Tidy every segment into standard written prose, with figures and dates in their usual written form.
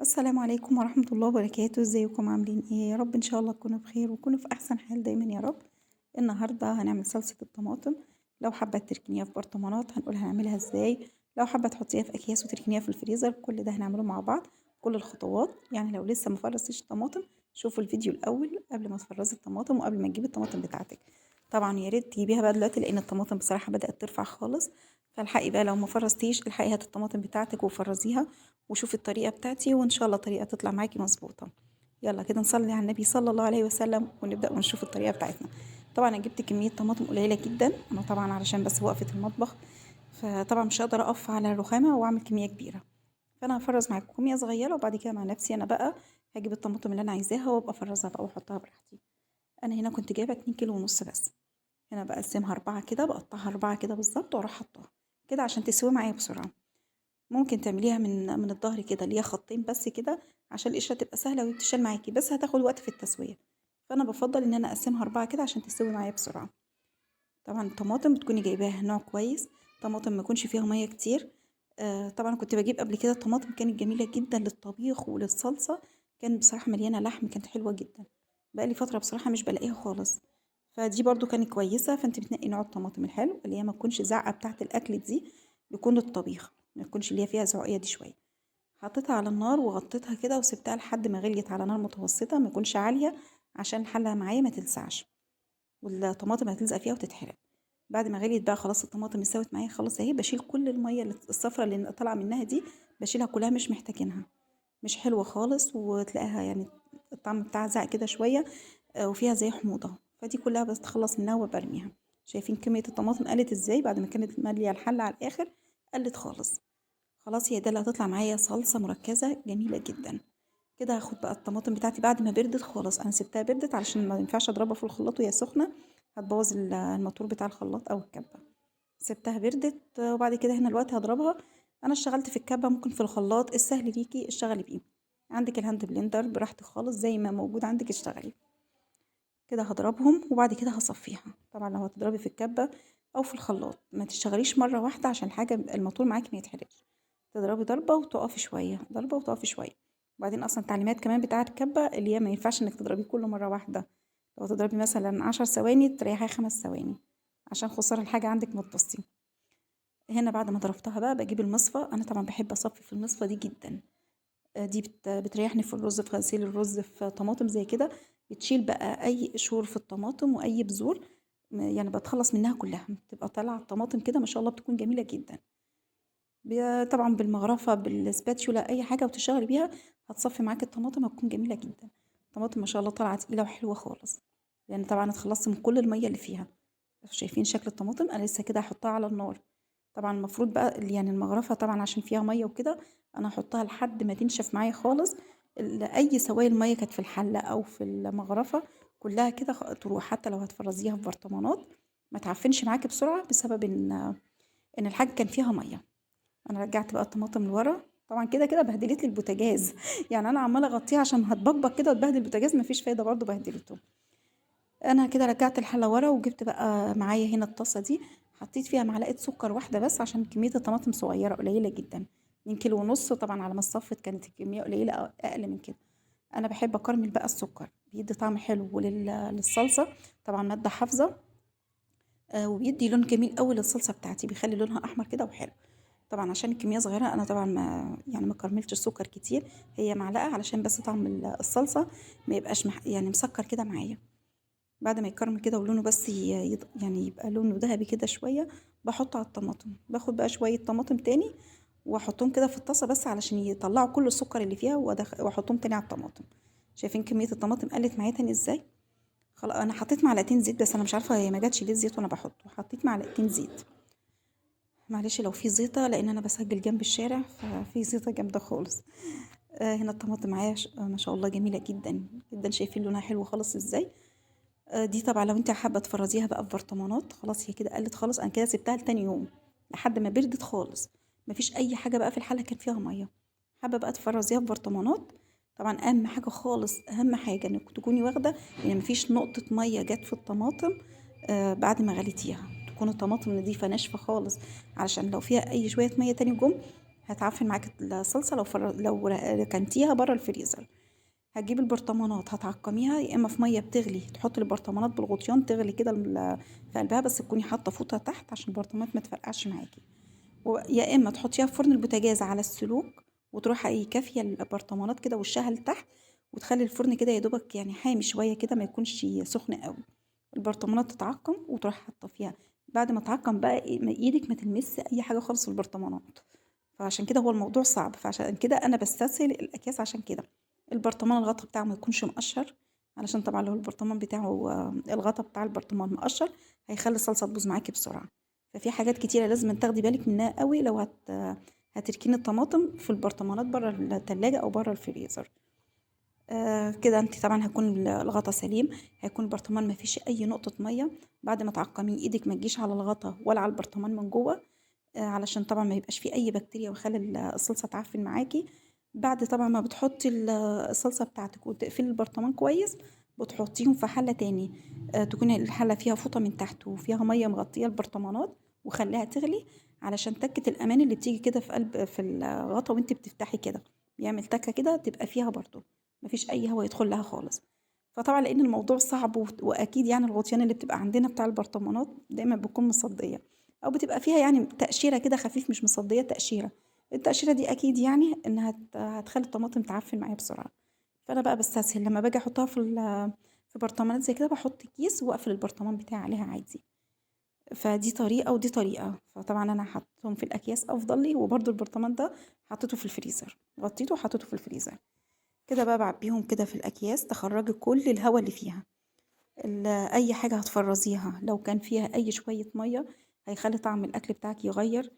السلام عليكم ورحمة الله وبركاته. ازيكم عاملين ايه؟ يا رب ان شاء الله تكونوا بخير وتكونوا في احسن حال دايما يا رب. النهاردة هنعمل صلصة الطماطم. لو حابة تركنيها في برطمانات هنقول هنعملها ازاي، لو حابة تحطيها في اكياس وتركنيها في الفريزر، كل ده هنعمله مع بعض كل الخطوات. يعني لو لسه ما فرزتيش الطماطم شوفوا الفيديو الاول قبل ما تفرزي الطماطم وقبل ما تجيبي الطماطم بتاعتك. طبعا يا ريت تجيبيها بقى دلوقتي لان الطماطم بصراحة بدأت ترفع خالص، فالحقي بقى لو ما فرزتيش الحقي هات الطماطم بتاعتك وفرزيها وشوفي الطريقة بتاعتي وإن شاء الله الطريقة تطلع معاكي مظبوطة. يلا كده نصلي على النبي صلى الله عليه وسلم ونبدأ ونشوف الطريقة بتاعتنا. طبعا أنا جبت كمية طماطم قليلة جدا، أنا طبعا علشان بس وقفة المطبخ فطبعا مش هقدر أقف على الرخامة وأعمل كمية كبيرة، فأنا هفرز معاكم كمية صغيرة وبعد كده مع نفسي أنا بقى هجيب الطماطم اللي أنا عايزاها وأبقى أفرزها بقى وأحطها براحتي. أنا هنا كنت جايبة 2.5 كيلو بس، هنا بقسمها 4 كده، بقطعها 4 كده بالظبط وأروح حطاها كده عشان تسوي معايا بسرعة. ممكن تعمليها من الظهر كده اللي هي خطين بس كده عشان القشرة تبقى سهلة وهي بتشال معاكي، بس هتاخد وقت في التسوية، فأنا بفضل إن أنا أقسمها 4 كده عشان تستوي معايا بسرعة. طبعا الطماطم بتكوني جايباها نوع كويس، طماطم ما يكونش فيها مية كتير. طبعا كنت بجيب قبل كده الطماطم كانت جميلة جدا للطبيخ وللصلصة، كان بصراحة مليانة لحم، كانت حلوة جدا. بقالي فترة بصراحة مش بلاقيها خالص، فدي برضو كانت كويسة. فانت بتنقي نوع الطماطم الحلو اللي هي ما تكونش زعقة بتاعت الأكل دي، يكون الطبيخ ما تكونش اللي هي فيها زعقية دي شوية. حطيتها على النار وغطيتها كده وسبتها لحد ما غليت على نار متوسطة ما يكونش عالية عشان الحلة معايا ما تلسعش والطماطم هتلزق فيها وتتحرق. بعد ما غليت بقى خلاص الطماطم استوت معايا خلاص اهي، بشيل كل المية الصفرة اللي طالعة منها دي بشيلها كلها، مش محتاجينها، مش حلوة خالص، وتلاقيها يعني الطعم بتاعها زعق كده شوية، وفيها زي حموضة، فدي كلها بتخلص منها وبرميها. شايفين كمية الطماطم قلت ازاي بعد ما كانت مالية الحلة على الآخر، قلت خالص. خلاص هي ده اللي هتطلع معايا صلصة مركزة جميلة جدا. كده هاخد بقى الطماطم بتاعتي بعد ما بردت خالص، انا سبتها بردت علشان ما ينفعش اضربها في الخلاط وهي سخنة، هتبوظ الموتور بتاع الخلاط او الكبة. سبتها بردت وبعد كده هنا الوقت هضربها. انا اشتغلت في الكبة، ممكن في الخلاط، السهل ليكي اشتغلي بيه، عندك ال hand blender براحتك خالص زي ما موجود عندك اشتغلي. كده هضربهم وبعد كده هصفيها. طبعا لو هتضربي في الكبة او في الخلاط ما تشتغليش مرة واحدة عشان الحاجة الموتور معاكي ما يتحرقش، تضربي ضربة وتقفي شوية، ضربة وتقفي شوية. وبعدين اصلا التعليمات كمان بتاعة الكبة اللي هي ما ينفعش انك تضربيه كله مرة واحدة، لو تضربي مثلا 10 ثواني تريحي 5 ثواني عشان خسارة الحاجة عندك ما تبصي. هنا بعد ما ضربتها بقى بجيب المصفى، انا طبعا بحب اصفي في المصفى دي جدا، دي بتريحني في الرز، في غسيل الرز، في طماطم زي كده، بتشيل بقى اي قشور في الطماطم واي بذور، يعني بتخلص منها كلها، بتبقى طالعه الطماطم كده ما شاء الله بتكون جميلة جدا. طبعا بالمغرفه بالسباتشولا اي حاجة وتشتغلي بيها هتصفي معاكي الطماطم، هتكون جميلة جدا. الطماطم ما شاء الله طالعه تقيلة وحلوه خالص، لان طبعا اتخلصت من كل المية اللي فيها. شايفين شكل الطماطم؟ انا لسه كده هحطها على النار. طبعا المفروض بقى يعني المغرفه طبعا عشان فيها مية وكده انا هحطها لحد ما تنشف معايا خالص، اي سوائل مية كانت في الحلة او في المغرفه كلها كده تروح، حتى لو هتفرزيها في برطمانات ما تعفنش معاكي بسرعة بسبب ان الحاجة كان فيها مية. انا رجعت بقى الطماطم لورا، طبعا كده كده بهدلت لي البوتاجاز، يعني انا عماله اغطيها عشان هتبقبق كده وتبهدل البوتاجاز، مفيش فايده برضو بهدلته. انا كده رجعت الحلة ورا وجبت بقى معايا هنا الطاسه دي، حطيت فيها معلقه سكر واحدة بس عشان كمية الطماطم صغيرة قليله جدا، 2.5 كيلو. طبعا على ما اتصفت كانت الكمية قليله اقل من كده. انا بحب اكرمل بقى السكر، بيدي طعم حلو للصلصه، طبعا مادة حافظه، وبيدي لون جميل قوي للصلصه بتاعتي، بيخلي لونها احمر كده وحلو. طبعا عشان الكمية صغيرة انا طبعا ما كرملتش السكر كتير، هي معلقه علشان بس طعم الصلصه ما يبقاش يعني مسكر كده معايا. بعد ما يكرمل كده ولونه بس يعني يبقى لونه ذهبي كده شوية، بحطه على الطماطم. باخد بقى شوية طماطم تاني واحطهم كده في الطاسه بس علشان يطلعوا كل السكر اللي فيها، واحطهم تاني على الطماطم. شايفين كمية الطماطم قلت معايا تاني ازاي؟ خلاص انا حطيت معلقتين زيت بس، انا مش عارفه هي ما جاتش ليه الزيت وانا بحطه، حطيت معلقتين زيت. معلش لو في زيطه لان انا بسجل جنب الشارع ففي زيطه جامدة خالص. هنا الطماطم معايا ما شاء الله جميلة جدا جدا، شايفين لونها حلو خالص ازاي. دي طبعا لو انت حابة تفرزيها بقى في برطمانات، خلاص هي كده قلت خالص. انا كده سبتها لتاني يوم لحد ما بردت خالص، مفيش اي حاجة بقى في الحلة كان فيها مية. حابة بقى تفرزيها في برطمانات، طبعا اهم حاجة خالص، اهم حاجة انك تكوني واخده ان مفيش نقطة مية جت في الطماطم بعد ما غليتيها، تكون الطماطم نظيفة ناشفة خالص، علشان لو فيها اي شوية مية تاني جم هتعفن معاكي الصلصه لو ركنتيها بره الفريزر. هتجيبي البرطمانات هتعقميها، يا اما في مية بتغلي تحطي البرطمانات بالغطيان تغلي كده في قلبها، بس تكوني حاطه فوطه تحت عشان البرطمانات ما تفرقعش معاكي، يا اما تحطيها في فرن البوتاجاز على السلوك وتروحي ايه كافيه البرطمانات كده وشها لتحت، وتخلي الفرن كده يا دوبك يعني حامي شوية كده، ما يكونش سخن قوي. البرطمانات تتعقم وتروح حاطه فيها. بعد ما تعقم بقى ايدك ما تلمس اي حاجة خالص في البرطمانات، فعشان كده هو الموضوع صعب، فعشان كده انا بستسهل الاكياس. عشان كده البرطمان الغطا بتاعه ما يكونش مقشر، علشان طبعا لو البرطمان بتاعه الغطا بتاع البرطمان مقشر هيخلي الصلصه تبوظ معاكي بسرعة. ففي حاجات كتيرة لازم تاخدي بالك منها قوي لو هتركيني الطماطم في البرطمانات بره التلاجة او بره الفريزر. كده انت طبعا هيكون الغطا سليم، هيكون البرطمان ما فيش اي نقطة مية. بعد ما تعقميه ايدك ما تجيش على الغطا ولا على البرطمان من جوه، علشان طبعا ما يبقاش فيه اي بكتيريا ويخلي الصلصه تعفن معاكي. بعد طبعا ما بتحطي الصلصه بتاعتك وتقفلي البرطمان كويس، بتحطيهم في حله تاني، تكون الحلة فيها فوطه من تحت وفيها مية مغطيه البرطمانات، وخليها تغلي علشان تكه الامان اللي بتيجي كده في قلب في الغطا وانت بتفتحي كده بيعمل تكه كده، تبقى فيها برضو مفيش اي هواء يدخل لها خالص. فطبعا لان الموضوع صعب واكيد يعني الغطيان اللي بتبقى عندنا بتاع البرطمانات دايما بتكون مصديه، او بتبقى فيها يعني تقشيره كده خفيف، مش مصديه، تقشيره. التقشيره دي اكيد يعني انها هتخلي الطماطم تعفن معايا بسرعة. فانا بقى بستسهل لما باجي احطها في برطمانات زي كده، بحط كيس واقفل البرطمان بتاعي عليها عادي. فدي طريقه ودي طريقه. فطبعا انا حطيتهم في الاكياس افضل لي، وبرده البرطمان ده حطيته في الفريزر، غطيته وحطيته في الفريزر كده بقى. بعبيهم كده في الاكياس، تخرجي كل الهواء اللي فيها، اي حاجة هتفرزيها لو كان فيها اي شوية مية هيخلي طعم الاكل بتاعك يغير،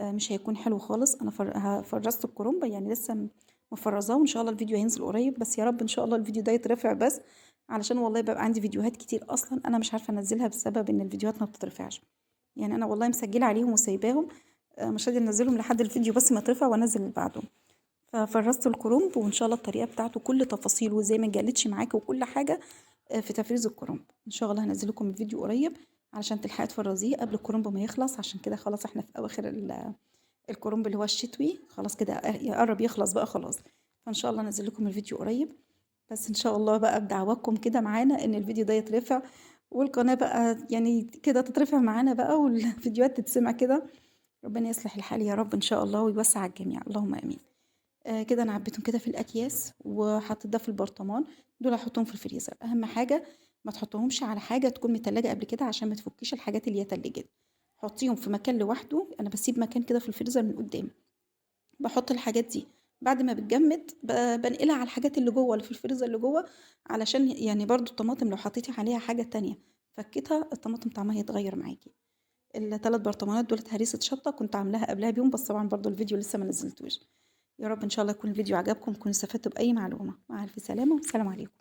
مش هيكون حلو خالص. انا فرزت الكرنب، يعني لسه مفرزاه، وان شاء الله الفيديو هينزل قريب، بس يا رب ان شاء الله الفيديو ده يترفع بس، علشان والله ببقى عندي فيديوهات كتير اصلا انا مش عارفه انزلها بسبب ان الفيديوهات ما بتترفعش. يعني انا والله مسجله عليهم وسايباهم، مش قادرة انزلهم لحد الفيديو بس ما يترفع وانزل اللي بعده. ففرزت الكرنب، وان شاء الله الطريقة بتاعته كل تفاصيله وزي ما جالتش معاكي وكل حاجة في تفريز الكرنب. ان شاء الله هنزل لكم الفيديو قريب علشان تلحقي تفرزيه قبل الكرنب ما يخلص، عشان كده خلاص احنا في اواخر الكرنب اللي هو الشتوي، خلاص كده يقرب يخلص بقى خلاص. فان شاء الله انزل لكم الفيديو قريب، بس ان شاء الله بقى بدعواتكم كده معانا ان الفيديو ده يترفع، والقناة بقى يعني كده تترفع معانا بقى، والفيديوهات تتسمع كده. ربنا يصلح الحال يا رب ان شاء الله ويوسع على الجميع، اللهم امين. كده انا عبيتهم كده في الاكياس وحطيت ده في البرطمان، دول هحطهم في الفريزر. اهم حاجة ما تحطهمش على حاجة تكون متلجه قبل كده عشان ما تفكيش الحاجات اللي هي تلجت، حطيهم في مكان لوحده. انا بسيب مكان كده في الفريزر من قدام بحط الحاجات دي، بعد ما بتجمد بنقلها على الحاجات اللي جوه اللي في الفريزر اللي جوه، علشان يعني برضو الطماطم لو حطيتي عليها حاجة تانية فكتها الطماطم طعمها هيتغير معاكي. الثلاث برطمانات دولت هريسه شطه كنت عاملاها قبلها بيوم، بس طبعا برضو الفيديو لسه ما نزلتوش. يا رب ان شاء الله يكون الفيديو عجبكم، تكونوا استفدتوا باي معلومة. مع الف سلامه والسلام عليكم.